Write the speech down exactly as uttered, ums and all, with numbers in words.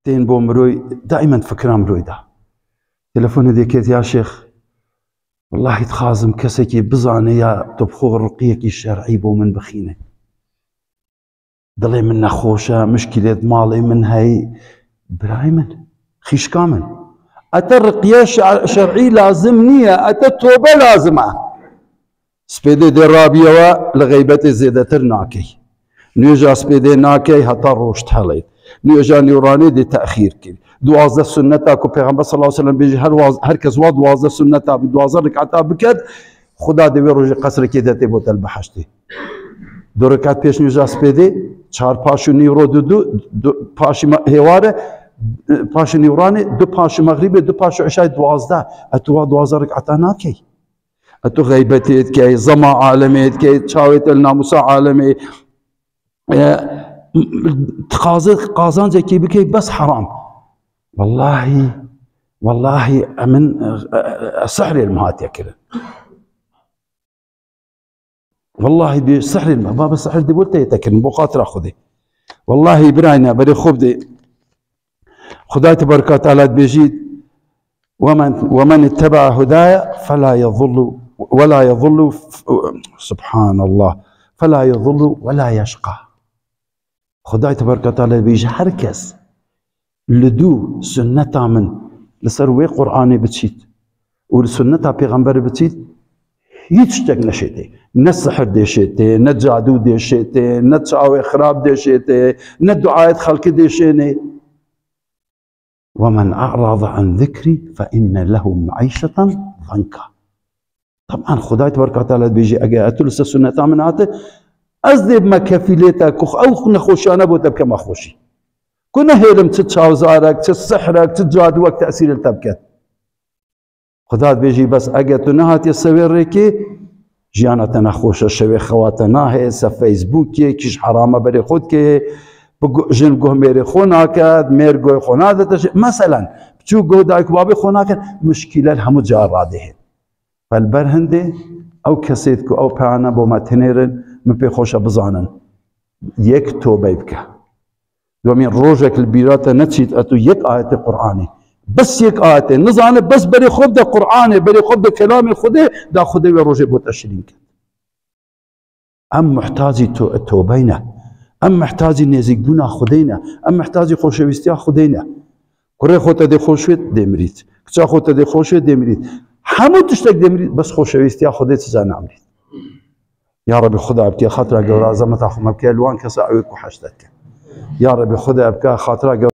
tên bo miroy, daimen fikra miroy da. Telefonê dê ket, ya şêx, wellahî dixwazim kesekî bizane ya tu bi xwe riqiyekî şer'î bo min bixîne. Dilê min nexweş e, mişkîlê di malê min heyî. Birayê min, xîşka min. Ete riqiye şer-, şer'î lazim niye, ete tobe lazim e. Spêdê dê rabiyewe li xeybetê zêdetir nakey. Nûêja spêdê nakey heta roj dihelêt. Nûêja nîwranê dê texîr kir. Duwazdeh sunneta ku Pêxember sallallahu aleyhi ve sellem bêjî her waz-, her kes wa duwazdeh sunneta bi duwazdeh rekata biket, Xuda dê wê rojê qesrekê de tê bo te li behiştê. Du rekat pêş nûêja spêdê, çar paş û nîvro du du, du paşî me-, hêware, paşî nîwranê, du paşî mexrîbê, du paşî îşayê duwazdeh. E tu wa duwazdeh rekata nakey. E tu xeybetê dikey, zema alemê dikey, çavê te li namûsa alemê, e, dixwaze qazancekê bikey, bes heram. Wellahî, wellahî, e, min, e, e, e, sihrê li min hatiye kirin. Wellahî, bi sihrê li min, baba sihr dê bo te yê te kirin, bo xatira Xwedê. Wellahî, birayne, berê xwe bidê. Xwedayê Tebareka Teala dibêjî, "Wemen, wemen ittebe'a hudaya fela yadullu, ve la yadullu", Subhanallah, "fela yadullu ve la yeşqa." Xwedayê Tebareka Teala dibêjî, her kes li dû sunneta min, li ser wê Qur'anê biçît û li sunneta Pêxemberê biçît, hîç tiştek neşêtê. Ne sihir dê şêtê, ne cadû dê şêtê, ne çavê xirab dê şêtê, ne duayet xelkê dê şênê. "Ve men a'rada an zikrî fe inne lehu me'îşeten zanka." Taban Xwedayê Tebareka Teala dibêjî, eger tu li ser sunneta min hate, ez dê bime kefîlê te ku ew nexweşiyane bo te bikeme xweşî. Ku nehêlim çi çavzarek, çi sihrek, çi cadûwek tesîrê li te biket. Xuda dibêjî, bes eger tu nehatiye ser wê rêkê, jiyana te nexweş e, şevê xewa te nahê, ser Facebookê, kîj herama berê xwe dikê, bi gu-, jin guh mêrê xwe naket, mêr guhê xwe nade te jê. Meselen, piçûk guh dayik û babê xwe nakin, mişkîle li hemû cihê radihên. Fel ber hindê, ew kesê ku ew peyane bo me tinêrin, min pê xweş e bizanin. Yek tobey bike. Domîn rojek li bîra te neçît, etu yek ayetê Qur'anê. Bes yek ayetê. Nizane bes berê xwe bide Qur'anê, berê xwe bide kelamê Xwedê, da Xwedê wê rojê bo te şirîn ket. Em muhtacî to-, tobey ne. Em muhtacî nêzîkbûna Xwedê ne. Em muhtacî xoşewîstiya Xwedê ne. Kurê xwe te dê xweş wêt, dê mirît. Kiça xwe te dê xweş wêt, dê mirît. Hemû tiştek dê mirît, bes xoşewîstiya Xwedê çica namirît. Ya Rebî Xuda bike, xatira gewra ezameta xwe me bike, li wan kesa ew ê ku heşt dike. Ya Rebî Xuda bike, xatira gewra